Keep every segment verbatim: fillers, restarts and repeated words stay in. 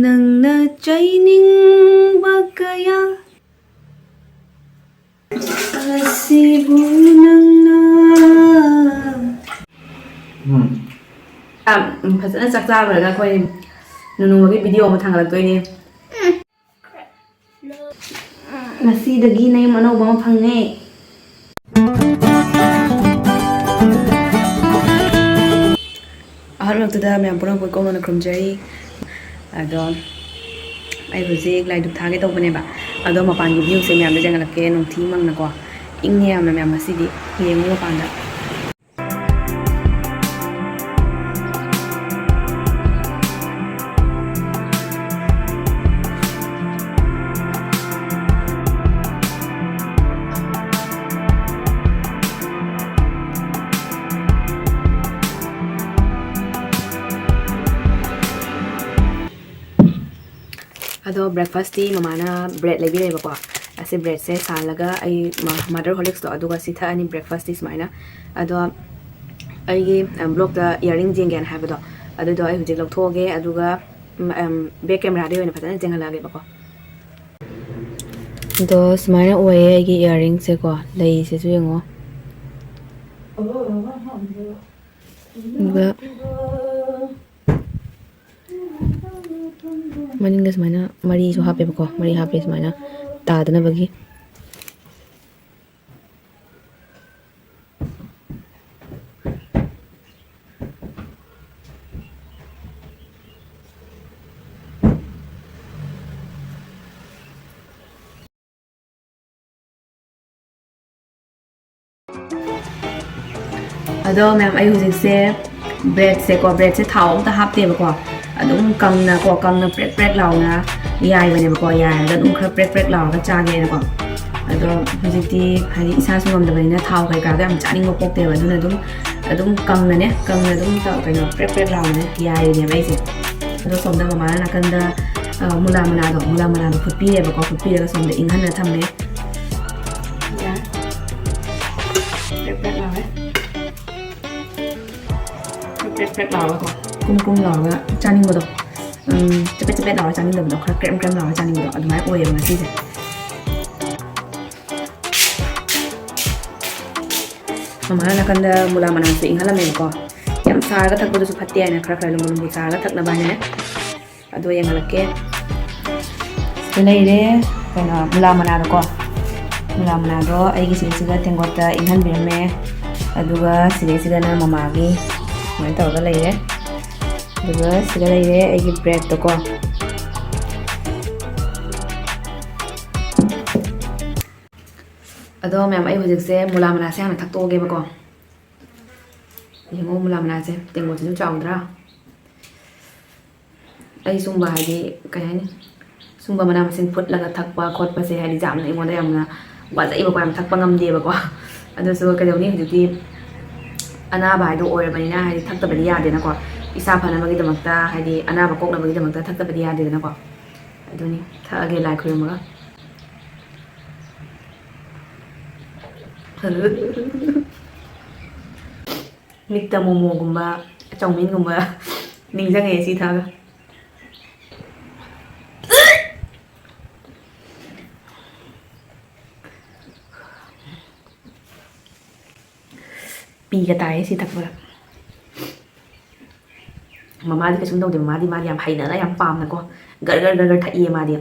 ꯅꯪꯅ ꯆꯩꯅꯤꯡꯕ ꯀꯌꯥ ꯑꯁꯤꯕꯨ ꯅꯪꯅ꯫ ꯎꯝ꯫ ꯌꯥꯝ ꯐꯖꯅ ꯆꯥꯛ ꯆꯥꯕ ꯂꯣꯏꯔꯒ ꯑꯩꯈꯣꯏ ꯅꯨꯅꯨꯒꯤ ꯚꯤꯗꯤꯑꯣ ꯑꯃ ꯊꯥꯡꯒꯠꯂꯛꯇꯣꯏꯅꯦ꯫ ꯉꯁꯤꯗꯒꯤ ꯅꯌꯨꯝ ꯑꯅꯧꯕ ꯑꯃ ꯐꯪꯉꯦ꯫ ꯑꯍꯥꯟꯕꯃꯛꯇꯗ ꯃꯌꯥꯝ ꯄꯨꯝꯅꯃꯛꯄꯨ ꯏꯀꯣꯛ ꯃꯧꯅ ꯈꯨꯔꯨꯝꯖꯔꯤ꯫ ꯑꯗꯣ ꯑꯩ ꯍꯧꯖꯤꯛ ꯂꯥꯏ ꯙꯨꯞ ꯊꯥꯒꯦ ꯇꯧꯕꯅꯦꯕ꯫ ꯑꯗꯣ ꯃꯄꯥꯟꯒꯤ ꯚ꯭ꯌꯨꯁꯦ ꯃꯌꯥꯝꯗ ꯌꯦꯡꯍꯜꯂꯛꯀꯦ꯫ ꯅꯨꯡꯊꯤ ꯃꯪꯅꯀꯣ꯫ ꯏꯪꯉꯦ ꯌꯥꯝꯅ ꯃꯌꯥꯝ ꯉꯁꯤꯗꯤ꯫ ꯌꯦꯡꯉꯨ ꯃꯄꯥꯟꯗ꯫ ꯑꯗꯣ ꯕ꯭ꯔꯦꯛꯐꯥꯁꯇꯤ ꯃꯃꯥꯅ ꯕ꯭ꯔꯦꯗ ꯂꯩꯕꯤꯔꯦꯕꯀꯣ꯫ ꯑꯁꯤ ꯕ꯭ꯔꯦꯗꯁꯦ ꯁꯥꯍꯜꯂꯒ ꯑꯩ ꯃ-, ꯃꯗꯔ ꯍꯣꯔꯂꯤꯛꯁꯇꯣ ꯑꯗꯨꯒ ꯁꯤ ꯊꯛꯑꯅꯤ ꯕ꯭ꯔꯦꯛꯐꯥꯁꯇꯤ ꯁꯨꯃꯥꯏꯅ꯫ ꯑꯗꯣ ꯑꯩꯒꯤ, ꯑꯝ, ꯕ꯭ꯂꯣꯛꯇ ꯏꯌꯥꯔꯤꯡ ꯌꯦꯡꯒꯦꯅ ꯍꯥꯏꯕꯗꯣ, ꯑꯗꯨꯗꯣ ꯑꯩ ꯍꯧꯖꯤꯛ ꯂꯧꯊꯣꯛꯑꯒꯦ, ꯑꯗꯨꯒ, ꯎꯝ, ꯑꯝ, ꯕꯦꯛ ꯀꯦꯃꯦꯔꯥꯗꯒꯤ ꯑꯣꯏꯅ ꯐꯖꯅ ꯌꯦꯡꯍꯜꯂꯛꯑꯒꯦꯕꯀꯣ꯫ ꯑꯗꯣ ꯁꯨꯃꯥꯏꯅ ꯑꯣꯏꯌꯦ ꯑꯩꯒꯤ ꯏꯌꯥꯔꯤꯡꯁꯦꯀꯣ꯫ ꯂꯩꯁꯤꯁꯨ ꯌꯦꯡꯉꯣ꯫ ꯑꯗꯨꯒ ꯃꯅꯤꯡꯗ ꯁꯨꯃꯥꯏꯅ ꯃꯔꯤꯁꯨ ꯍꯥꯞꯄꯦꯕꯀꯣ, ꯃꯔꯤ ꯍꯥꯞꯄꯦ ꯁꯨꯃꯥꯏꯅ ꯇꯥꯗꯅꯕꯒꯤ꯫ ꯑꯗꯣ ꯃꯌꯥꯝ, ꯑꯩ ꯍꯧꯖꯤꯛꯁꯦ ꯕ꯭ꯔꯦꯗꯁꯦꯀꯣ, ꯕ꯭ꯔꯦꯗꯁꯦ ꯊꯥꯎ ꯑꯝꯇ ꯍꯥꯞꯇꯦꯕꯀꯣ, ꯑꯗꯨꯝ ꯀꯪꯅꯀꯣ, ꯀꯪꯅ ꯄ꯭ꯔꯦꯛ ꯄ꯭ꯔꯦꯛ ꯂꯥꯎꯅ ꯌꯥꯏꯕꯅꯦꯕꯀꯣ, ꯌꯥꯏꯔꯒ ꯑꯗꯨꯝ ꯈꯔ ꯄ꯭ꯔꯦꯛ ꯄ꯭ꯔꯦꯛ ꯂꯥꯎꯔꯒ ꯆꯥꯒꯦꯅꯀꯣ꯫ ꯑꯗꯣ ꯍꯧꯖꯤꯛꯇꯤ ꯍꯥꯏꯗꯤ ꯏꯁꯥꯁꯨ ꯉꯝꯗꯕꯅꯤꯅ ꯊꯥꯎ ꯀꯩꯀꯥꯗꯣ ꯌꯥꯝ ꯆꯥꯅꯤꯡꯕ ꯄꯣꯛꯇꯦꯕ, ꯑꯗꯨꯅ ꯑꯗꯨꯝ, ꯑꯗꯨꯝ ꯀꯪꯅꯅꯦ, ꯀꯪꯅ ꯑꯗꯨꯝ ꯇꯧ-, ꯀꯩꯅꯣ, ꯄ꯭ꯔꯦꯛ ꯄ꯭ꯔꯦꯛ ꯂꯥꯎꯅꯅꯦ ꯌꯥꯏꯔꯤꯅꯦꯕ ꯑꯩꯁꯦ꯫ ꯑꯗꯣ ꯁꯣꯝꯗ ꯃꯃꯥꯅ ꯅꯥꯀꯟꯗ, ꯑ, ꯃꯨꯂꯥ ꯃꯅꯥꯗꯣ, ꯃꯨꯂꯥ ꯃꯅꯥꯗꯣ ꯐꯨꯠꯄꯤꯔꯦꯕꯀꯣ, ꯐꯨꯠꯄꯤꯔꯒ ꯁꯣꯝꯗ ꯏꯪꯍꯟꯅ ꯊꯝꯃꯦ꯫ ꯌꯥꯔꯦ꯫ ꯄ꯭ꯔꯦꯛ ꯄ꯭ꯔꯦꯛ ꯂꯥꯎꯔꯦ꯫ ꯄ꯭ꯔꯦꯛ ꯄ꯭ꯔꯦꯛ ꯂꯥꯎꯔꯒꯀꯣ, ꯀꯨꯝ ꯀꯨꯝ ꯂꯥꯎꯔꯒ ꯆꯥꯅꯤꯡꯕꯗꯣ꯫ ꯎꯝ, ꯆꯄꯦꯠ ꯄꯦꯠ ꯂꯥꯎꯔ ꯆꯥꯅꯤꯡꯗꯕꯗꯣ, ꯈꯔ ꯀ꯭ꯔꯦꯝ ꯀ꯭ꯔꯦꯝ ꯂꯥꯎꯔ ꯆꯥꯅꯤꯡꯕꯗꯣ ꯑꯗꯨꯃꯥꯏꯅ ꯑꯣꯏꯌꯦꯕ ꯉꯁꯤꯁꯦ꯫ ꯃꯃꯥꯅ ꯅꯥꯀꯟꯗ ꯃꯨꯂꯥ ꯃꯅꯥꯁꯦ ꯏꯪꯍꯜꯂꯝꯃꯦꯕꯀꯣ꯫ ꯌꯥꯝ ꯁꯥꯔꯒ ꯊꯛꯄꯗꯨꯁꯨ ꯐꯠꯇꯦ ꯍꯥꯏꯅ ꯈꯔ ꯈꯔ ꯂꯨꯝꯕꯨ ꯂꯨꯝꯕꯨ ꯁꯥꯔꯒ ꯊꯛꯅꯕ ꯍꯥꯏꯅꯅꯦ꯫ ꯑꯗꯣ ꯌꯦꯡꯍꯜꯂꯛꯀꯦ꯫ ꯁꯤꯗ ꯂꯩꯔꯦ ꯀꯩꯅꯣ, ꯃꯨꯂꯥ ꯃꯅꯥꯗꯣꯀꯣ꯫ ꯃꯨꯂꯥ ꯃꯅꯥꯗꯣ ꯑꯩꯒꯤ ꯁꯤꯗꯩꯁꯤꯗ ꯇꯦꯡꯀꯣꯠꯇ ꯏꯪꯍꯟꯕꯤꯔꯝꯃꯦ꯫ ꯑꯗꯨꯒ ꯁꯤꯗꯩꯁꯤꯗꯅ ꯃꯃꯥꯒꯤ ꯁꯨꯃꯥꯏꯅ ꯇꯧꯔꯒ ꯂꯩꯔꯦ꯫ ꯑꯗꯨꯒ ꯁꯤꯗ ꯂꯩꯔꯦ ꯑꯩꯒꯤ ꯕ꯭ꯔꯦꯗꯇꯣꯀꯣ꯫ ꯑꯗꯣ ꯃꯌꯥꯝ, ꯑꯩ ꯍꯧꯖꯤꯛꯁꯦ ꯃꯨꯂꯥ ꯃꯅꯥꯁꯦ ꯍꯥꯟꯅ ꯊꯛꯇꯣꯛꯑꯒꯦꯕꯀꯣ꯫ ꯌꯦꯡꯉꯣ ꯃꯨꯂꯥ ꯃꯅꯥꯁꯦ, ꯇꯦꯡꯀꯣꯠꯁꯤꯁꯨ ꯆꯥꯎꯗ꯭ꯔꯥ? ꯑꯩ ꯁꯨꯝꯕ, ꯍꯥꯏꯗꯤ, ꯀꯩ ꯍꯥꯏꯅꯤ, ꯁꯨꯝꯕ ꯃꯅꯥ ꯃꯁꯤꯡ ꯐꯨꯠꯂꯒ ꯊꯛꯄ ꯈꯣꯠꯄꯁꯦ, ꯍꯥꯏꯗꯤ, ꯌꯥꯝꯅ ꯑꯩꯉꯣꯟꯗ ꯌꯥꯝꯅ ꯋꯥꯖꯩꯕꯀꯣ, ꯌꯥꯝ ꯊꯛꯄ ꯉꯝꯗꯦꯕꯀꯣ꯫ ꯑꯗꯨꯁꯨ ꯀꯩꯗꯧꯅꯤ, ꯍꯧꯖꯤꯛꯇꯤ ꯑꯅꯥꯕ ꯍꯥꯏꯗꯣ ꯑꯣꯏꯔꯕꯅꯤꯅ, ꯍꯥꯏꯗꯤ, ꯊꯛꯇꯕꯗꯤ ꯌꯥꯗꯦꯅꯀꯣ꯫ ꯏꯁꯥ ꯐꯅꯕꯒꯤꯗꯃꯛꯇ, ꯍꯥꯏꯗꯤ, ꯑꯅꯥꯕ ꯀꯣꯛꯅꯕꯒꯤꯗꯃꯛꯇ ꯊꯛꯇꯕꯗꯤ ꯌꯥꯗꯦꯗꯅꯀꯣ꯫ ꯑꯗꯨꯅꯤ, ꯊꯛꯑꯒꯦ ꯂꯥꯏ ꯈꯨꯔꯨꯝꯃꯒ꯫ ꯃꯤꯠꯇ ꯃꯣꯃꯣꯒꯨꯝꯕ, ꯆꯧꯃꯤꯟꯒꯨꯝꯕ ꯅꯤꯡꯁꯤꯡꯉꯛꯑꯦ ꯁꯤ ꯊꯛꯑꯒ꯫ ꯄꯤꯒ ꯇꯥꯏꯌꯦ ꯁꯤ ꯊꯛꯄꯗ꯫ ꯃꯃꯥꯗꯤ ꯀꯩꯁꯨꯝ ꯇꯧꯗꯦ, ꯃꯃꯥꯗꯤ, ꯃꯥꯗꯤ ꯌꯥꯝ ꯍꯩꯅꯅ, ꯌꯥꯝ ꯄꯥꯝꯅꯀꯣ, ꯒꯔ ꯒꯔ ꯒꯔ ꯒꯔ ꯊꯛꯏꯌꯦ ꯃꯥꯗꯤ꯫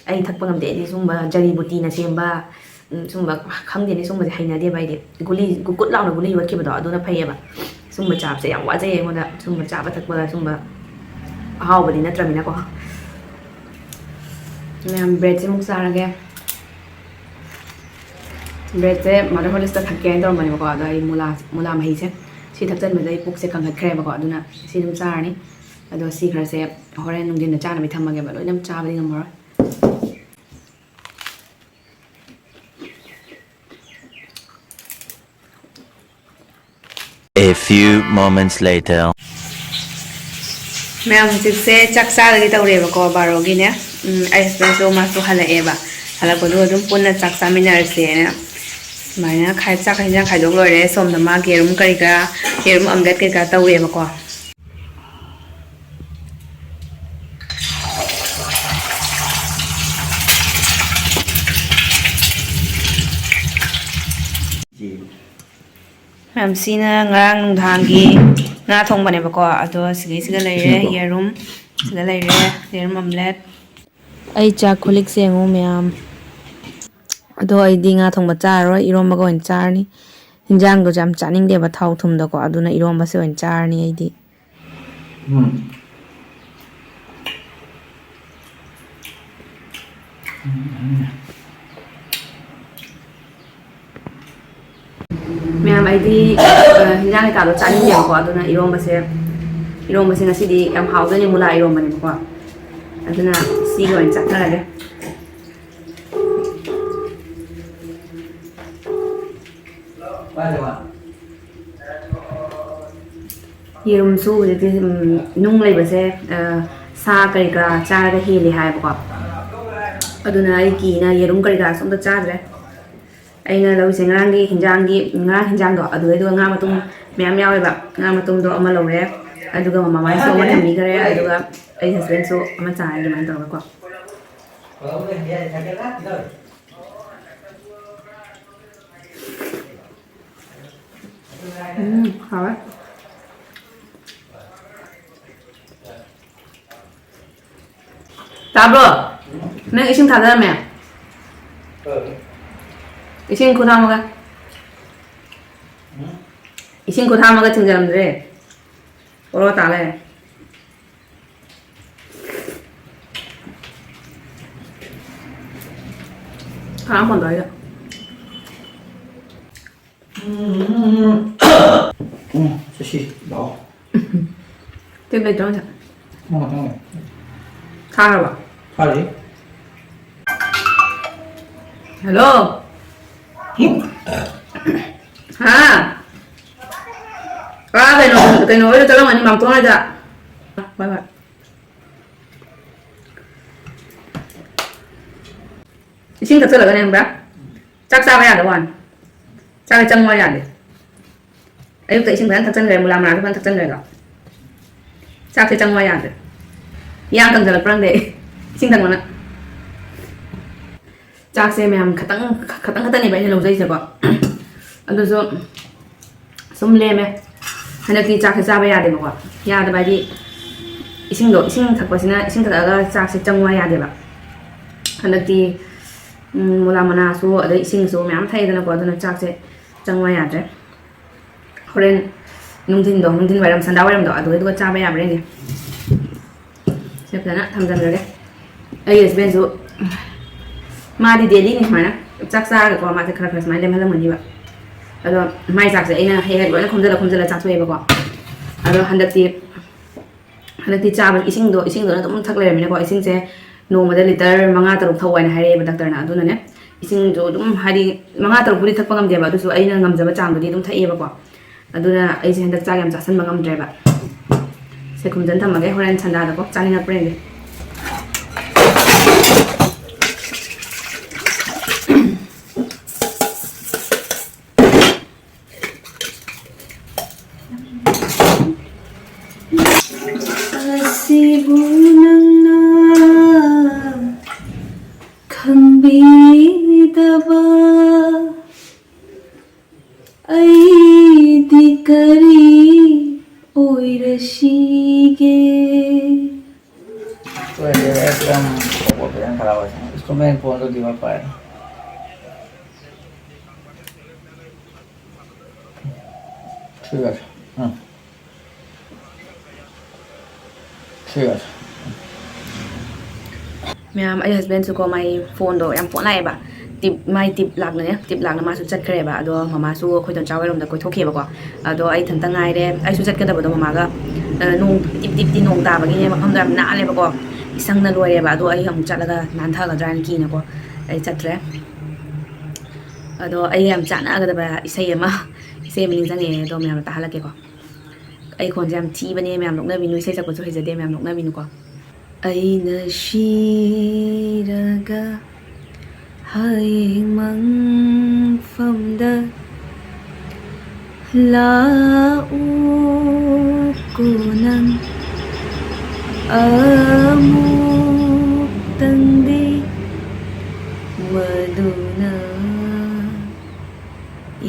ꯑꯩ ꯊꯛꯄ ꯉꯝꯗꯦ, ꯑꯩꯗꯤ ꯁꯨꯝꯕ ꯖꯔꯤ ꯕꯨꯇꯤꯅ ꯁꯦꯝꯕ, ꯎꯝ, ꯁꯨꯝꯕ, ꯈꯪꯗꯦꯅꯦ, ꯁꯨꯝꯕꯁꯦ ꯍꯩꯅꯗꯦꯕ ꯑꯩꯗꯤ꯫ ꯒꯨꯂꯤ, ꯒꯨꯠ ꯒꯨꯠ ꯂꯥꯎꯅ ꯒꯨꯂꯤ ꯌꯣꯠꯈꯤꯕꯗꯣ, ꯑꯗꯨꯅ ꯐꯩꯌꯦꯕ꯫ ꯁꯨꯝꯕ ꯆꯥꯕꯁꯦ ꯌꯥꯝ ꯋꯥꯖꯩ ꯑꯩꯉꯣꯟꯗ, ꯁꯨꯝꯕ ꯆꯥꯕ ꯊꯛꯄꯗ ꯁꯨꯝꯕ ꯑꯍꯥꯎꯕꯗꯤ ꯅꯠꯇ꯭ꯔꯃꯤꯅꯀꯣ꯫ ꯃꯌꯥꯝ, ꯕ꯭ꯔꯦꯗꯁꯤꯃꯨꯛ ꯆꯥꯔꯒꯦ꯫ ꯕ꯭ꯔꯦꯗꯁꯦ ꯃꯥꯗꯔ ꯍꯣꯂꯤꯁꯇ ꯊꯛꯀꯦ ꯍꯥꯏꯅ ꯇꯧꯔꯝꯕꯅꯦꯕꯀꯣ, ꯑꯗꯣ ꯑꯩ ꯃꯨꯂꯥ, ꯃꯨꯂꯥ ꯃꯍꯤꯁꯦ, ꯁꯤ ꯊꯛꯆꯟꯕꯗ ꯑꯩ ꯄꯨꯛꯁꯦ ꯀꯟꯈꯠꯈ꯭ꯔꯦꯕꯀꯣ, ꯑꯗꯨꯅ ꯁꯤ ꯑꯗꯨꯝ ꯆꯥꯔꯅꯤ꯫ ꯑꯗꯣ ꯁꯤ ꯈꯔꯁꯦ ꯍꯣꯔꯦꯟ ꯅꯨꯡꯊꯤꯟꯗ ꯆꯥꯅꯕ ꯊꯝꯃꯒꯦꯕ, ꯂꯣꯏꯅ ꯆꯥꯕꯗꯤ ꯉꯝꯃꯔꯣꯏ꯫ A few moments later. ꯃꯌꯥꯝ, ꯍꯧꯖꯤꯛꯁꯦ ꯆꯥꯛ ꯆꯥꯔꯒꯦ ꯇꯧꯔꯦꯕꯀꯣ, ꯕꯥꯔꯣꯒꯤꯅꯦ꯫ ꯎꯝ, ꯑꯩ husbandꯁꯨ, ꯃꯥꯁꯨ ꯍꯜꯂꯛꯑꯦꯕ꯫ ꯍꯜꯂꯛꯄꯗꯨ ꯑꯗꯨꯝ ꯄꯨꯟꯅ ꯆꯥꯛ ꯆꯥꯃꯤꯟꯅꯔꯁꯦꯅ ꯁꯨꯃꯥꯏꯅ ꯈꯥꯏ-, ꯆꯥꯛ ꯍꯦꯟꯖꯥꯡ ꯈꯥꯏꯗꯣꯛ ꯂꯣꯏꯔꯦ꯫ ꯁꯣꯝꯗ ꯃꯥꯒꯤ ꯌꯦꯔꯨꯝ ꯀꯔꯤ ꯀꯔꯥ, ꯌꯦꯔꯨꯝ omelette ꯀꯩꯀꯥ ꯇꯧꯔꯦꯕꯀꯣ꯫ ꯃꯌꯥꯝ, ꯁꯤꯅ ꯉꯔꯥꯡ ꯅꯨꯡꯗꯥꯡꯒꯤ ꯉꯥ ꯊꯣꯡꯕꯅꯦꯕꯀꯣ꯫ ꯑꯗꯣ ꯁꯤꯒꯩꯁꯤꯒ ꯂꯩꯔꯦ, ꯌꯦꯔꯨꯝ, ꯁꯤꯗ ꯂꯩꯔꯦ, ꯌꯦꯔꯨꯝ omelette꯫ ꯑꯩ ꯆꯥꯛ ꯈꯨꯂꯤꯛꯁꯦ ꯌꯦꯡꯉꯨ ꯃꯌꯥꯝ꯫ ꯑꯗꯣ ꯑꯩꯗꯤ ꯉꯥ ꯊꯣꯡꯕ ꯆꯥꯔꯔꯣꯏ, ꯏꯔꯣꯝꯕꯒ ꯑꯣꯏꯅ ꯆꯥꯔꯅꯤ꯫ ꯍꯤꯟꯖꯥꯡꯗꯨꯁꯨ ꯌꯥꯝ ꯆꯥꯅꯤꯡꯗꯦꯕ ꯊꯥꯎ ꯊꯨꯝꯗꯀꯣ, ꯑꯗꯨꯅ ꯏꯔꯣꯝꯕꯁꯦ ꯑꯣꯏꯅ ꯆꯥꯔꯅꯤ ꯑꯩꯗꯤ꯫ ꯎꯝ꯫ ꯃꯌꯥꯝ, ꯑꯩꯗꯤ, ꯑ, ꯍꯤꯟꯖꯥꯡ ꯀꯩꯀꯥꯗꯣ ꯆꯥꯅꯤꯡꯗꯦꯕꯀꯣ, ꯑꯗꯨꯅ ꯏꯔꯣꯝꯕꯁꯦ, ꯏꯔꯣꯝꯕꯁꯦ ꯉꯁꯤꯗꯤ ꯌꯥꯝ ꯍꯥꯎꯗꯣꯏꯅꯦ, ꯃꯨꯂꯥ ꯏꯔꯣꯝꯕꯅꯦꯕꯀꯣ, ꯑꯗꯨꯅ ꯁꯤꯒ ꯑꯣꯏꯅ ꯆꯠꯅꯔꯒꯦ꯫ ꯌꯦꯔꯨꯝꯁꯨ ꯍꯧꯖꯤꯛꯇꯤ, ꯎꯝ, ꯅꯨꯡ ꯂꯩꯕꯁꯦ, ꯑ, ꯁꯥ ꯀꯔꯤ ꯀꯔꯥ ꯆꯥꯔꯒ ꯍꯦꯜꯂꯤ ꯍꯥꯏꯌꯦꯕꯀꯣ꯫ ꯑꯗꯨꯅ ꯑꯩ ꯀꯤꯅ ꯌꯦꯔꯨꯝ ꯀꯔꯤ ꯀꯔꯥꯁꯨ ꯑꯝꯇ ꯆꯥꯗ꯭ꯔꯦ꯫ ꯑꯩꯅ ꯂꯧꯔꯤꯁꯦ ꯉꯔꯥꯡꯒꯤ ꯍꯤꯟꯖꯥꯡꯒꯤ, ꯉꯔꯥꯡ ꯍꯤꯟꯖꯥꯡꯗꯣ ꯑꯗꯨꯗꯩꯗꯨꯒ ꯉꯥ ꯃꯇꯨꯝ ꯃꯌꯥꯝ ꯌꯥꯎꯋꯦꯕ꯫ ꯉꯥ ꯃꯇꯨꯝꯗꯣ ꯑꯃ ꯂꯧꯔꯦ, ꯑꯗꯨꯒ ꯃꯃꯥ ꯍꯣꯏꯁꯨ ꯑꯃ ꯊꯝꯕꯤꯈ꯭ꯔꯦ, ꯑꯗꯨꯒ ꯑꯩ husbandꯁꯨ ꯑꯃ ꯆꯥꯔꯦ, ꯑꯗꯨꯃꯥꯏꯅ ꯇꯧꯔꯒꯀꯣ꯫ ꯎꯝ, ꯍꯥꯎꯋꯦ꯫ ꯇꯥꯕ꯭ꯔꯣ? ꯅꯪ ꯏꯁꯤꯡ ꯊꯥꯗꯔꯝꯃꯦ? ꯏꯁꯤꯡ ꯈꯨꯠ ꯍꯥꯝꯃꯒ꯫ ꯏꯁꯤꯡ ꯈꯨꯠ ꯍꯥꯝꯃꯒ ꯊꯤꯡꯖꯔꯝꯗ꯭ꯔꯦ꯫ ꯑꯣꯔꯣ ꯇꯥ ꯂꯩꯔꯦ꯫ ꯀꯅꯥ ꯐꯣꯟ ꯇꯧꯔꯛꯏꯗꯣ? ꯎꯝ, ꯆꯠꯁꯤ, ꯂꯥꯛꯑꯣ꯫ ꯇꯦꯞ ꯂꯩꯇ꯭ꯔꯣ ꯉꯁꯥꯏ? ꯅꯪ ꯉꯥꯛꯇꯪ ꯂꯩ꯫ ꯊꯥꯈ꯭ꯔꯕ? ꯊꯥꯗ꯭ꯔꯤ꯫ ꯍꯜꯂꯣ꯫ ꯎꯝ꯫ ꯍꯥ? ꯑꯥ, ꯀꯩꯅꯣ, ꯀꯩꯅꯣ ꯍꯣꯏꯗ ꯆꯠꯂꯝꯒꯅꯤ, ꯃꯥꯝꯇꯣꯟ ꯍꯣꯏꯗ꯫ ꯍꯣꯏ, ꯍꯣꯏ꯫ ꯏꯁꯤꯡ ꯊꯛꯆꯜꯂꯒꯅꯦ ꯈꯪꯕ꯭ꯔꯥ? ꯆꯥꯛ ꯆꯥꯕ ꯌꯥꯗꯕ ꯋꯥꯅꯤ꯫ ꯆꯥꯛꯁꯦ ꯆꯪꯉꯣ ꯌꯥꯗꯦ꯫ ꯑꯌꯨꯛꯇ ꯏꯁꯤꯡ ꯐꯖꯅ ꯊꯛꯆꯟꯈ꯭ꯔꯦ, ꯃꯨꯂꯥ ꯃꯅꯥꯁꯨ ꯐꯖꯅ ꯊꯛꯆꯟꯈ꯭ꯔꯦꯀꯣ꯫ ꯆꯥꯛꯁꯦ ꯆꯪꯉꯣ ꯌꯥꯗ꯭ꯔꯦ꯫ ꯏꯌꯥꯡ ꯀꯪꯖꯜꯂꯛꯄ꯭ꯔꯥ ꯈꯪꯗꯦ, ꯏꯁꯤꯡ ꯊꯛꯄꯅ꯫ ꯆꯥꯛꯁꯦ ꯃꯌꯥꯝ ꯈꯇꯪ, ꯈꯇꯪ ꯈꯛꯇꯅꯦꯕ ꯑꯩꯅ ꯂꯧꯖꯩꯁꯦꯀꯣ꯫ ꯑꯗꯨꯁꯨ ꯁꯨꯝ ꯂꯦꯝꯃꯦ꯫ ꯍꯟꯗꯛꯇꯤ ꯆꯥꯛꯁꯦ ꯆꯥꯕ ꯌꯥꯗꯦꯕꯀꯣ꯫ ꯌꯥꯗꯕ ꯍꯥꯏꯗꯤ, ꯏꯁꯤꯡꯗꯣ, ꯏꯁꯤꯡ ꯊꯛꯄꯁꯤꯅ, ꯏꯁꯤꯡ ꯊꯛꯑꯒ ꯆꯥꯛꯁꯦ ꯆꯪꯉꯨ ꯌꯥꯗꯦꯕ꯫ ꯍꯟꯗꯛꯇꯤ, ꯎꯝ, ꯃꯨꯂꯥ ꯃꯅꯥꯁꯨ, ꯑꯗꯩ ꯏꯁꯤꯡꯁꯨ ꯃꯌꯥꯝ ꯊꯛꯑꯦꯗꯅꯀꯣ, ꯑꯗꯨꯅ ꯆꯥꯛꯁꯦ ꯆꯪꯉꯨ ꯌꯥꯗ꯭ꯔꯦ꯫ ꯍꯣꯔꯦꯟ ꯅꯨꯡꯊꯤꯟꯗꯣ, ꯅꯨꯡꯊꯤꯟ ꯋꯥꯏꯔꯝ, ꯁꯟꯗꯥ ꯋꯥꯏꯔꯝꯗꯣ, ꯑꯗꯨꯗꯨꯒ ꯆꯥꯕ ꯌꯥꯕ꯭ꯔꯥ ꯌꯦꯡꯒꯦ꯫ ꯁꯦ ꯐꯖꯅ ꯊꯝꯖꯤꯟꯈ꯭ꯔꯒꯦ꯫ ꯑꯩꯒꯤ ꯍꯁꯕꯦꯟꯁꯨ, ꯃꯥꯗꯤ ꯗꯦꯂꯤꯅꯤ ꯁꯨꯃꯥꯏꯅ ꯆꯥꯛ ꯆꯥꯔꯒꯀꯣ, ꯃꯥꯁꯦ ꯈꯔ ꯈꯔ ꯁꯨꯃꯥꯏꯅ ꯂꯦꯝꯍꯜꯂꯝꯒꯅꯤꯕ꯫ ꯑꯗꯣ ꯃꯥꯏ ꯆꯥꯛꯁꯦ ꯑꯩꯅ ꯍꯦꯛ ꯍꯦꯛ ꯂꯣꯏꯅ ꯈꯣꯝꯖꯤꯜꯂ ꯈꯣꯝꯖꯤꯜꯂ ꯆꯥꯊꯣꯛꯑꯦꯕꯀꯣ꯫ ꯑꯗꯣ ꯍꯟꯗꯛꯇꯤ, ꯍꯟꯗꯛꯇꯤ ꯆꯥꯕ ꯏꯁꯤꯡꯗꯣ, ꯏꯁꯤꯡꯗꯨꯅ ꯑꯗꯨꯝ ꯊꯛ ꯂꯩꯔꯝꯃꯤꯅꯀꯣ꯫ ꯏꯁꯤꯡꯁꯦ ꯅꯣꯡꯃꯗ ꯂꯤꯇꯔ ꯃꯉꯥ ꯇꯔꯨꯛ ꯊꯛꯑꯣ ꯍꯥꯏꯅ ꯍꯥꯏꯔꯛꯑꯦꯕ ꯗꯥꯛꯇꯔꯅ꯫ ꯑꯗꯨꯅꯅꯦ, ꯏꯁꯤꯡꯗꯣ ꯑꯗꯨꯝ, ꯍꯥꯏꯗꯤ, ꯃꯉꯥ ꯇꯔꯨꯛꯄꯨꯗꯤ ꯊꯛꯄ ꯉꯝꯗꯦꯕ, ꯑꯗꯨꯁꯨ ꯑꯩꯅ ꯉꯝꯖꯕ ꯆꯥꯡꯗꯨꯗꯤ ꯑꯗꯨꯝ ꯊꯛꯑꯦꯕꯀꯣ꯫ ꯑꯗꯨꯅ ꯑꯩꯁꯦ ꯍꯟꯗꯛ ꯆꯥꯛ ꯌꯥꯝ ꯆꯥꯁꯟꯕ ꯉꯝꯗ꯭ꯔꯦꯕ꯫ ꯁꯦ ꯈꯨꯝꯖꯟ ꯊꯝꯃꯒꯦ, ꯍꯣꯔꯦꯟ ꯁꯟꯗꯥꯗꯀꯣ ꯆꯥꯅꯤꯡꯉꯛꯄ꯭ꯔꯥ ꯌꯦꯡꯒꯦ꯫ ꯑꯁꯤꯕꯨ ꯅꯪꯅ ꯈꯪꯕꯤꯗꯕ ꯑꯩꯗꯤ ꯀꯔꯤ ꯑꯣꯏꯔꯁꯤꯒꯦ? तो ये एकदम बहुत बेहद खराब है। इसको मैं फोन तो दीवार पाया। ठीक है। हाँ। ठीक है। ꯃꯌꯥꯝ, ꯑꯩ ꯍꯁꯕꯦꯟꯁꯨꯀꯣ, ꯃꯥꯏ ꯐꯣꯟꯗꯣ ꯌꯥꯝ ꯐꯣꯟ ꯂꯥꯛꯑꯦꯕ꯫ ꯇꯤꯞ, ꯃꯥꯏ ꯇꯤꯞ ꯂꯥꯛꯅꯅꯦ, ꯇꯤꯞ ꯂꯥꯛꯅ ꯃꯥꯁꯨ ꯆꯠꯈ꯭ꯔꯦꯕ꯫ ꯑꯗꯣ ꯃꯃꯥꯁꯨ ꯑꯩꯈꯣꯏ ꯇꯣꯟꯆꯥ ꯍꯣꯏꯔꯣꯝꯗ ꯀꯣꯏꯊꯣꯛꯈꯤꯑꯕꯀꯣ꯫ ꯑꯗꯣ ꯑꯩ ꯏꯊꯟꯇ ꯉꯥꯏꯔꯦ꯫ ꯑꯩꯁꯨ ꯆꯠꯀꯗꯕꯗꯣ ꯃꯃꯥꯒ, ꯑ, ꯅꯣꯡ ꯇꯤꯞ ꯇꯤꯞ ꯇꯤ ꯅꯣꯡ ꯇꯥꯕꯒꯤꯅꯦ, ꯃꯐꯝꯗꯣ ꯌꯥꯝ ꯅꯥꯜꯂꯦꯕꯀꯣ꯫ ꯏꯁꯪꯅ ꯂꯣꯏꯔꯦꯕ꯫ ꯑꯗꯣ ꯑꯩ ꯑꯃꯨꯛ ꯆꯠꯂꯒ ꯅꯥꯟꯊꯒꯗ꯭ꯔꯥ ꯍꯥꯏꯅ ꯀꯤꯅꯀꯣ ꯑꯩ ꯆꯠꯇ꯭ꯔꯦ꯫ ꯑꯗꯣ ꯑꯩꯒ ꯌꯥꯝ ꯆꯥꯟꯅꯒꯗꯕ ꯏꯁꯩ ꯑꯃ, ꯏꯁꯩ ꯑꯃ ꯅꯤꯡꯁꯤꯡꯉꯛꯑꯦ, ꯑꯗꯣ ꯃꯌꯥꯝꯅ ꯇꯥꯍꯜꯂꯛꯀꯦꯀꯣ꯫ ꯑꯩ ꯈꯣꯟꯁꯦ ꯌꯥꯝ ꯊꯤꯕꯅꯦ, ꯃꯌꯥꯝ ꯅꯣꯛꯅꯕꯤꯅꯨ, ꯏꯁꯩ ꯁꯛꯄꯁꯨ ꯍꯩꯖꯗꯦ, ꯃꯌꯥꯝ ꯅꯣꯛꯅꯕꯤꯅꯨꯀꯣ꯫ ꯑꯩꯅ ꯁꯤꯔꯒ ꯍꯌꯦꯡ ꯃꯪꯐꯝꯗ ꯂꯥꯛꯎꯀꯣ ꯅꯪ ꯑꯃꯨꯛꯇꯪꯗꯤ, ꯃꯗꯨꯅ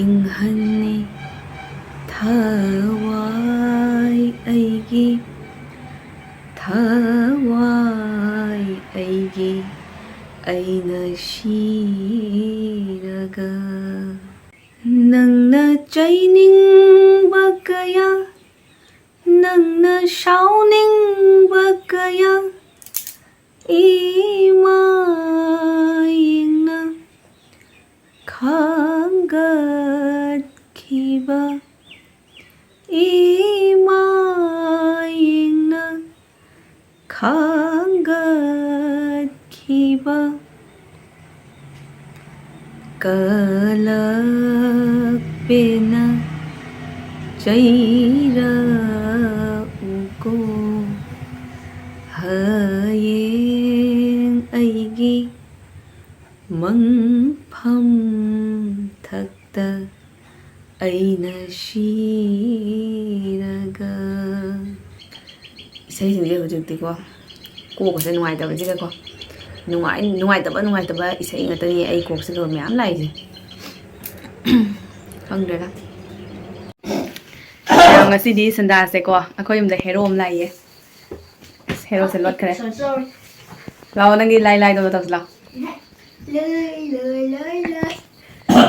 ꯏꯪꯍꯟꯅꯤ꯫ ꯋꯥꯏ ꯑꯩꯒꯤ ꯑꯩꯅ ꯁꯤꯔꯒ꯫ ꯅꯪꯅ ꯆꯩꯅꯤꯡꯕ ꯀꯌꯥ, ꯅꯪꯅ ꯁꯥꯎꯅꯤꯡꯕ ꯀꯌꯥ, ꯏꯃꯥ ꯌꯦꯡꯅ ꯈꯥꯡꯒꯠꯈꯤꯕ, ꯏꯃꯥ ꯌꯦꯡꯅ ꯈꯥꯡꯒꯠꯈꯤꯕ꯫ ꯀꯂꯛꯄꯦꯅ ꯆꯩꯔꯛꯎꯀꯣ꯫ ꯍꯌꯦꯡ ꯑꯩꯒꯤ ꯃꯪꯐꯝ ꯊꯛꯇ ꯑꯩꯅ ꯁꯤꯔꯒ꯫ ꯏꯁꯩꯁꯤꯡꯁꯦ ꯍꯧꯖꯤꯛꯇꯤꯀꯣ, ꯀꯣꯛꯀꯁꯦ ꯅꯨꯡꯉꯥꯏꯇꯕꯁꯤꯒꯀꯣ, ꯅꯨꯡꯉꯥꯏ-, ꯅꯨꯡꯉꯥꯏꯇꯕ, ꯅꯨꯡꯉꯥꯏꯇꯕ ꯏꯁꯩ ꯉꯥꯛꯇꯅꯤ ꯑꯩ ꯀꯣꯛꯁꯤꯗ ꯃꯌꯥꯝ ꯂꯥꯛꯏꯁꯦ꯫ ꯈꯪꯗ꯭ꯔꯦꯗ꯫ ꯉꯁꯤꯗꯤ ꯁꯟꯗꯥꯁꯦꯀꯣ, ꯑꯩꯈꯣꯏ ꯌꯨꯝꯗ ꯍꯦꯔꯣ ꯑꯃ ꯂꯥꯛꯏꯌꯦ꯫ ꯑꯁ, ꯍꯦꯔꯣꯁꯦ ꯂꯣꯠꯈ꯭ꯔꯦ꯫ ꯂꯥꯛꯑꯣ, ꯅꯪꯒꯤ ꯂꯥꯏ ꯂꯥꯏꯗꯧꯅ ꯇꯧꯁꯤ ꯂꯥꯛꯑꯣ꯫ ꯂꯣꯏ ꯂꯣꯏ ꯂꯣꯏ ꯂꯣꯏ꯫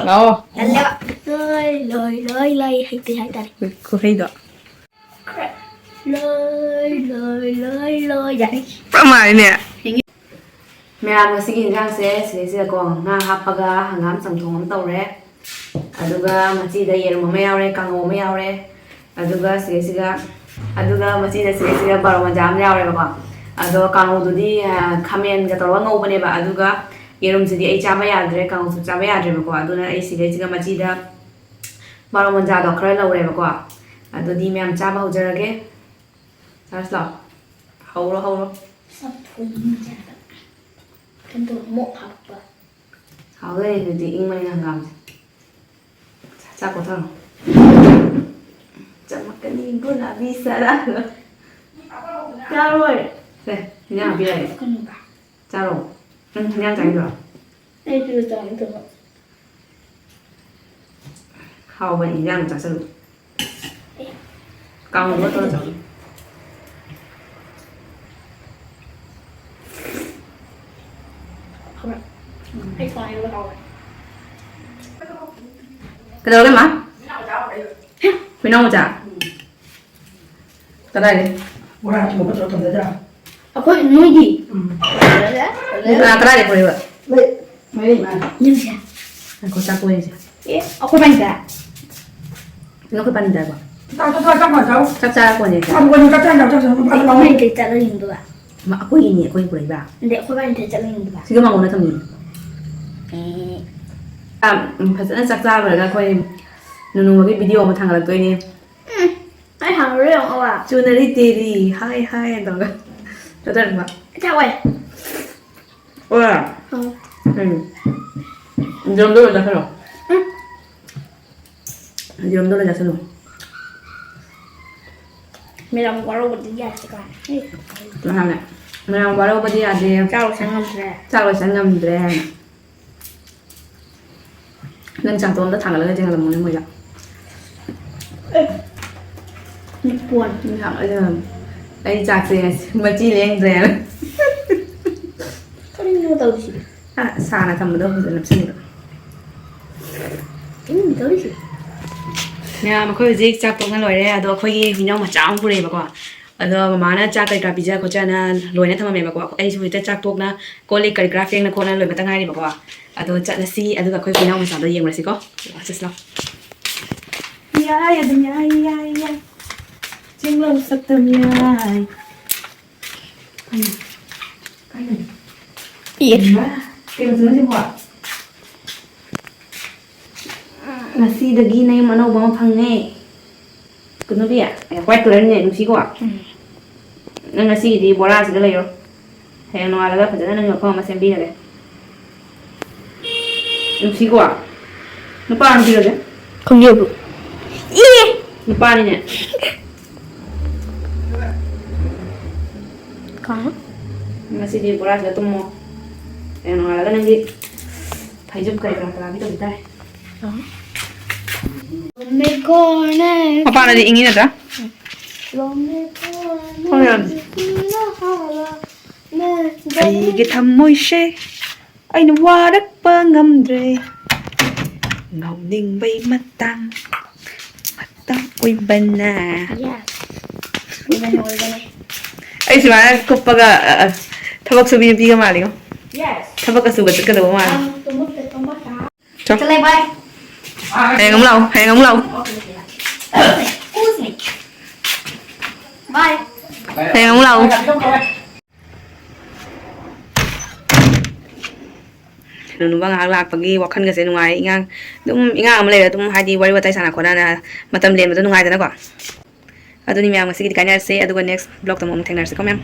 ꯂꯥꯛꯑꯣ꯫ ꯇꯜꯂꯦꯕ꯫ ꯂꯣꯏ ꯂꯣꯏ ꯂꯣꯏ ꯂꯣꯏ ꯍꯩꯇꯦ ꯍꯥꯏꯇꯥꯔꯦ꯫ ꯈꯨꯍꯩꯗꯣ꯫ ꯂꯣꯏ ꯂꯣꯏ ꯂꯣꯏ ꯂꯣꯏ ꯌꯥꯔꯦ꯫ ꯄꯨꯔꯥ ꯃꯥꯜꯂꯤꯅꯦ꯫ ꯃꯌꯥꯝ, ꯉꯁꯤꯒꯤ ꯏꯟꯖꯥꯡꯁꯦ ꯁꯤꯗꯩꯁꯤꯗꯀꯣ, ꯉꯥ ꯍꯥꯞꯄꯒ ꯍꯪꯒꯥꯝ ꯆꯝꯊꯣꯡ ꯑꯃ ꯇꯧꯔꯦ꯫ ꯑꯗꯨꯒ ꯃꯆꯤꯗ ꯌꯦꯔꯨꯝ ꯑꯃ ꯌꯥꯎꯔꯦ, ꯀꯥꯡꯉꯧ ꯑꯃ ꯌꯥꯎꯔꯦ꯫ ꯑꯗꯨꯒ ꯁꯤꯗꯩꯁꯤꯗ, ꯑꯗꯨꯒ ꯃꯆꯤꯗ ꯁꯤꯗꯩꯁꯤꯗ ꯕꯥꯔꯣ ꯃꯟꯖꯥ ꯑꯃ ꯌꯥꯎꯔꯦꯕꯀꯣ꯫ ꯑꯗꯣ ꯀꯥꯡꯉꯧꯗꯨꯗꯤ, ꯑ, ꯈꯥꯃꯦꯟꯒ ꯇꯧꯔꯒ ꯉꯧꯕꯅꯦꯕ꯫ ꯑꯗꯨꯒ ꯌꯦꯔꯨꯝꯁꯤꯗꯤ ꯑꯩ ꯆꯥꯕ ꯌꯥꯗ꯭ꯔꯦ, ꯀꯥꯡꯉꯧꯁꯨ ꯆꯥꯕ ꯌꯥꯗ꯭ꯔꯦꯕꯀꯣ꯫ ꯑꯗꯨꯅ ꯑꯩ ꯁꯤꯗꯩꯁꯤꯗ ꯃꯆꯤꯗ ꯕꯥꯔꯣ ꯃꯟꯖꯥꯗꯣ ꯈꯔ ꯂꯧꯔꯦꯕꯀꯣ꯫ ꯑꯗꯨꯗꯤ ꯃꯌꯥꯝ ꯆꯥꯕ ꯍꯧꯖꯔꯒꯦ꯫ ꯆꯥꯔꯁ ꯂꯥꯎ꯫ ꯍꯧꯔꯣ, ꯍꯧꯔꯣ꯫ ꯆꯝꯊꯣꯡ ꯆꯥꯕ꯫ ꯆꯝꯊꯣꯡ ꯑꯃꯨꯛ ꯍꯥꯞꯄ꯫ ꯍꯥꯎꯗꯣꯏꯅꯦ ꯑꯗꯨꯗꯤ, ꯏꯪꯕꯅꯤꯅ ꯍꯪꯒꯥꯝꯁꯦ꯫ ꯆꯥꯛ ꯀꯣꯊꯔꯣ꯫ ꯆꯃꯛꯀꯅꯤ ꯒꯨꯂꯥꯕꯤ ꯁꯔꯥ꯫ ꯌꯥꯔꯣꯏ꯫ ꯁꯦ, ꯏꯟꯖꯥꯡ ꯍꯥꯞꯄꯤꯔꯒꯦ꯫ ꯀꯩꯅꯣ? ꯆꯥꯔꯣ꯫ ꯅꯪ ꯍꯤꯟꯖꯥꯡ ꯆꯥꯅꯤꯡꯗ꯭ꯔꯣ? ꯑꯩ ꯄꯤꯔꯨ ꯆꯥꯅꯤꯡꯗꯕ꯫ ꯍꯥꯎꯕꯅꯤ ꯍꯤꯟꯖꯥꯡ ꯆꯥꯁꯜꯂꯨ꯫ ꯀꯥꯡꯉꯧ ꯇꯧꯔ ꯆꯥꯎ꯫ ꯀꯩꯗꯧꯔꯒꯦ, ꯃꯥ? ꯍꯨꯏꯅꯥꯎ ꯃꯆꯥ? ꯀꯗꯥꯏꯗꯩ? ꯕꯣꯔꯥ ꯑꯆꯧꯕ ꯇꯧꯔ ꯊꯝꯖꯗ꯭ꯔꯥ? ꯑꯩꯈꯣꯏ ꯅꯣꯏꯒꯤ? ꯎꯝ꯫ ꯀꯅꯥ, ꯀꯗꯥꯏꯗꯩ ꯄꯨꯔꯛꯏꯕ? ꯂꯩ, ꯃꯔꯤ ꯃꯉꯥ꯫ ꯌꯦꯡꯁꯦ꯫ ꯉꯥꯏꯈꯣ, ꯆꯥꯛ ꯇꯣꯛꯑꯦ ꯌꯦꯡꯁꯦ꯫ ꯑꯦ, ꯑꯩꯈꯣꯏ ꯄꯥꯟꯗ? ꯅꯈꯣꯏ ꯄꯥꯟꯗꯕꯣ? ꯆꯥꯛ, ꯆꯥꯛ, ꯆꯥꯛ, ꯆꯥꯛ, ꯆꯥꯛ꯫ ꯆꯥꯛ ꯆꯥꯔ ꯀꯣꯟꯅ ꯌꯦꯡꯁꯦ꯫ ꯆꯥꯛ ꯀꯣꯟꯅ ꯆꯥꯛ ꯆꯥꯔ ꯆꯥꯛ ꯆꯥꯔ ꯆꯥꯛ ꯆꯥꯔ ꯑꯩꯈꯣꯏ ꯆꯥꯛ ꯆꯥꯔ꯫ ꯀꯩ ꯆꯠꯂ ꯌꯦꯡꯗꯣꯏꯕ? ꯃ-, ꯑꯩꯈꯣꯏꯒꯤꯅꯤ, ꯑꯩꯈꯣꯏ ꯄꯨꯔꯛꯏꯕ꯫ ꯑꯗꯩ ꯑꯩꯈꯣꯏ ꯄꯥꯟꯗ ꯆꯠꯂ ꯌꯦꯡꯗꯣꯏꯕ? ꯁꯤꯒ ꯃꯥꯡꯒꯣꯟꯗ ꯊꯝꯃꯤ꯫ ꯑꯦ꯫ ꯑ, ꯎꯝ, ꯐꯖꯅ ꯆꯥꯛ ꯆꯥꯕ ꯂꯣꯏꯔꯒ ꯑꯩꯈꯣꯏ ꯅꯨꯅꯨ ꯍꯣꯏꯒꯤ video ꯑꯃ ꯊꯥꯡꯒꯠꯂꯛꯇꯣꯏꯅꯦ꯫ ꯎꯝ, ꯑꯩ ꯍꯥꯟꯅ ꯍꯣꯔꯦꯟ ꯑꯃꯨꯛ ꯂꯥꯛ꯫ ꯆꯨꯅꯔꯤ ꯇꯦꯔꯤ, ꯍꯥꯏ, ꯍꯥꯏ ꯇꯧꯔꯒ꯫ ꯆꯠꯇꯣꯏꯔꯕ? ꯆꯥꯎꯋꯦ꯫ ꯑꯣ꯫ ꯎꯝ꯫ ꯎꯝ꯫ ꯌꯦꯔꯨꯝꯗꯣ ꯂꯣꯏ ꯆꯥꯁꯜꯂꯣ꯫ ꯎꯝ꯫ ꯌꯦꯔꯨꯝꯗꯣ ꯂꯣꯏ ꯆꯥꯁꯜꯂꯣ꯫ ꯃꯦꯔꯥꯡ ꯋꯥꯔꯧꯕꯗꯤ ꯌꯥꯗꯦ ꯀꯥꯏꯅ꯫ ꯃꯥꯅꯦ꯫ ꯃꯦꯔꯥꯡ ꯋꯥꯔꯧꯕꯗꯤ ꯌꯥꯗꯦ꯫ ꯆꯥꯛ ꯂꯣꯏꯁꯟ ꯉꯝꯗ꯭ꯔꯦ꯫ ꯆꯥꯛ ꯂꯣꯏꯁꯟ ꯉꯝꯗ꯭ꯔꯦ ꯍꯥꯏꯅ꯫ ꯅꯪ ꯆꯥꯛꯇꯣ ꯑꯝꯇ ꯊꯥꯡꯒꯠꯂꯒ ꯌꯦꯡꯍꯜꯂꯝꯃꯨꯅꯦ ꯃꯣꯏꯗ꯫ ꯑꯦ, ꯅꯤꯄꯣꯟ꯫ ꯌꯥꯝ, ꯑꯩꯅ, ꯑꯩ ꯆꯥꯛꯁꯦ ꯉꯁꯤ ꯃꯆꯤ ꯂꯦꯡꯗ꯭ꯔꯦꯅ꯫ ꯀꯔꯤꯅꯣ ꯇꯧꯔꯤꯁꯤꯕꯣ? ꯑ, ꯁꯥꯅ ꯊꯝꯕꯗꯣ ꯍꯧꯖꯤꯛ ꯅꯞꯁꯤꯟꯕ꯫ ꯀꯔꯤꯅꯣ ꯇꯧꯔꯤꯁꯤ? ꯃꯌꯥꯝ, ꯑꯩꯈꯣꯏ ꯍꯧꯖꯤꯛ ꯆꯥꯛ ꯇꯣꯛꯅ ꯂꯣꯏꯔꯦ, ꯑꯗꯣ ꯑꯩꯈꯣꯏꯒꯤ ꯍꯨꯏꯅꯥꯎ ꯃꯆꯥ ꯑꯃ ꯄꯨꯔꯛꯑꯦꯕꯀꯣ꯫ ꯑꯗꯣ ꯃꯃꯥꯅ ꯆꯥꯛ ꯀꯔꯤ ꯀꯔꯥ ꯄꯤꯖ ꯈꯣꯠꯆꯅ ꯂꯣꯏꯅ ꯊꯝꯃꯝꯃꯦꯕꯀꯣ꯫ ꯑꯩꯁꯨ ꯍꯦꯛꯇ ꯆꯥꯛ ꯇꯣꯛꯅ ꯀꯣꯜ ꯂꯤꯛ ꯀꯔꯤ ꯀꯔꯥ ꯐꯦꯡꯅ ꯈꯣꯠꯅ ꯂꯣꯏꯕꯇ ꯉꯥꯏꯔꯤꯕꯀꯣ꯫ ꯑꯗꯣ ꯆꯠꯂꯁꯤ, ꯑꯗꯨꯒ ꯑꯩꯈꯣꯏ ꯍꯨꯏꯅꯥꯎ ꯃꯆꯥꯗꯣ ꯌꯦꯡꯉꯨꯔꯁꯤꯀꯣ꯫ ꯆꯠꯁꯤ ꯂꯥꯎ꯫ ꯌꯥꯏ, ꯑꯗꯨꯝ ꯌꯥꯏ, ꯌꯥꯏ, ꯌꯥꯏ꯫ ꯆꯤꯡꯂꯧ ꯁꯛꯇꯝ ꯌꯥꯏ꯫ ꯀꯩꯅꯣ? ꯀꯩꯅꯣ? ꯏ꯫ ꯏꯃꯥ, ꯀꯩ ꯃꯆꯨꯅꯣ ꯁꯤꯕꯣ? ꯉꯁꯤꯗꯒꯤ ꯅꯌꯨꯝ ꯑꯅꯧꯕ ꯑꯃ ꯐꯪꯉꯦ꯫ ꯀꯩꯅꯣꯕꯤ, white colourꯅꯤꯅꯦ, ꯅꯨꯡꯁꯤꯀꯣ? ꯎꯝ꯫ ꯅꯪ ꯉꯁꯤꯒꯤꯗꯤ ꯕꯣꯔꯥꯁꯤꯗ ꯂꯩꯔꯣ꯫ ꯍꯌꯦꯡ ꯅꯣꯡꯉꯥꯜꯂꯒ ꯐꯖꯅ ꯅꯪꯒꯤ ꯃꯐꯝ ꯑꯃ ꯁꯦꯝꯕꯤꯔꯒꯦ꯫ ꯅꯨꯡꯁꯤꯀꯣ? ꯅꯨꯄꯥ ꯅꯨꯄꯤꯔꯣꯁꯦ? ꯈꯪꯗꯦꯕꯨ꯫ ꯏ! ꯅꯨꯄꯥꯅꯤꯅꯦ꯫ ꯀꯥ? ꯉꯁꯤꯗꯤ ꯕꯣꯔꯥꯁꯤꯗ ꯇꯨꯝꯃꯣ꯫ ꯍꯌꯦꯡ ꯅꯣꯡꯉꯥꯜꯂꯒ ꯅꯪꯒꯤ ꯐꯩꯖꯨꯞ ꯀꯔꯤ ꯀꯔꯥ ꯇꯔꯥꯕꯤ ꯇꯧꯕꯤ ꯇꯥꯔꯦ꯫ ꯑ꯫ ꯃꯄꯥꯟꯗꯗꯤ ꯏꯪꯉꯤ ꯅꯠꯇ꯭ꯔꯥ? ꯍꯣꯏ, ꯌꯥꯅꯤ꯫ ꯑꯩꯒꯤ ꯊꯝꯃꯣꯏꯁꯦ꯫ ꯑꯩꯅ ꯋꯥꯔꯛꯄ ꯉꯝꯗ꯭ꯔꯦ꯫ ꯉꯥꯎꯅꯤꯡꯕꯩ ꯃꯇꯥꯡ, ꯃꯇꯥꯡ ꯑꯣꯏꯕꯅ꯫ Yes. ꯑꯣꯏꯕꯅꯦ, ꯑꯣꯏꯕꯅꯦ꯫ ꯑꯩ ꯁꯨꯃꯥꯏꯅ ꯀꯨꯞꯄꯒ, ꯑ, ꯑ, ꯊꯕꯛ ꯁꯨꯕꯤ ꯅꯨꯄꯤꯒ ꯃꯥꯜꯂꯤꯉꯣ꯫ Yes. ꯊꯕꯛꯀ ꯁꯨꯕ ꯆꯠꯀꯗꯧꯕ ꯃꯥꯜꯂꯤ꯫ ꯆꯣ꯫ ꯆꯠꯂꯦ, bye꯫ ꯍꯌꯦꯡ ꯑꯃꯨꯛ ꯂꯥꯛꯑꯣ, ꯍꯌꯦꯡ ꯑꯃꯨꯛ ꯂꯥꯛꯑꯣ꯫ Excuse me. Bye꯫ ꯍꯌꯦꯡ ꯑꯃꯨꯛ ꯂꯥꯛꯑꯣ꯫ ꯅꯨꯅꯨꯒ ꯉꯥꯏꯍꯥꯛ ꯂꯥꯛꯄꯒꯤ ꯋꯥꯈꯜꯒꯁꯦ ꯅꯨꯡꯉꯥꯏ꯫ ꯏꯉꯥꯡ, ꯑꯗꯨꯝ ꯏꯉꯥꯡ ꯑꯃ ꯂꯩꯔ ꯑꯗꯨꯝ ꯍꯥꯏꯗꯤ ꯋꯥꯔꯤ ꯋꯥꯇꯥꯏ ꯁꯥꯟꯅ ꯈꯣꯠꯅꯅ ꯃꯇꯝ ꯂꯦꯟꯕꯗꯣ ꯅꯨꯡꯉꯥꯏꯗꯅꯀꯣ꯫ ꯑꯗꯨꯅꯤ ꯃꯌꯥꯝ, ꯉꯁꯤꯒꯤꯗꯤ ꯀꯥꯏꯅꯔꯁꯦ, ꯑꯗꯨꯒ next vlogꯇ ꯑꯃꯨꯛ ꯊꯦꯡꯅꯔꯁꯤꯀꯣ ꯃꯌꯥꯝ꯫